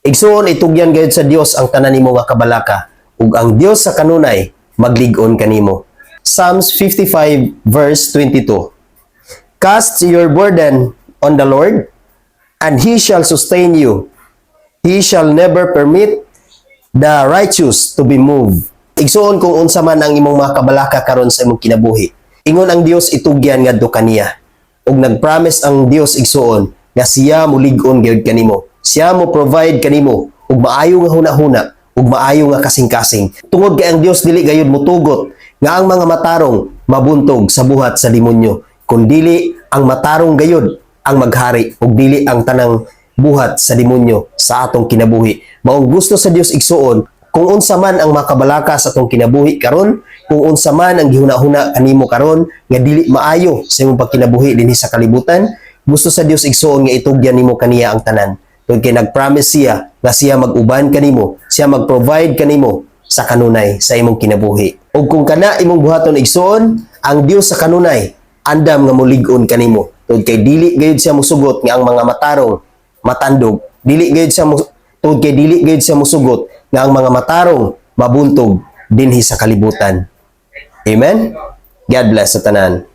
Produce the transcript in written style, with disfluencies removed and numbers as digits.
Igsuon, itugyan gayud sa Dios ang tanan nimo nga kabalaka ug ang Dios sa kanunay maglig-on kanimo. Psalms 55 verse 22. Cast your burden on the Lord, and He shall sustain you. He shall never permit the righteous to be moved. Igsuon, kung unsa man ang imong mga kabalaka karon sa imong kinabuhi, ingon ang Dios, itugyan ngadto kaniya. Ug nagpromise ang Dios, igsuon, nga siya mulig-on gyud kanimo. Siya mo provide kanimo ug maayo nga hunahuna ug maayo nga kasing-kasing. Tungod kay ang Dios dili gayud mutugot nga ang mga matarong mabuntog sa buhat sa demonyo, kundili ang matarong gayud ang maghari ug dili ang tanang buhat sa demonyo sa atong kinabuhi. Maong gusto sa Dios, igsuon, kung unsa man ang makabalaka sa atong kinabuhi karon, kung unsa man ang gihuna-huna kanimo karon nga dili maayo sa imong pagkinabuhi dinhi sa kalibutan, gusto sa Dios, igsuon, nga itugyan nimo kaniya ang tanan. Tungod kay nag-promise siya nga siya mag-uban kanimo, siya mag-provide kanimo sa kanunay sa imong kinabuhi. Ug kung kana imong buhaton, igsuon, ang Dios sa kanunay andam nga mulig-on kanimo. Tungod kay dili gayud siya musugot nga ang mga matarong matandog. Dili gayud siya mo Tungod kay dili gayud siya musugot nga ang mga matarong mabuntog dinhi sa kalibutan. Amen. God bless sa tanan.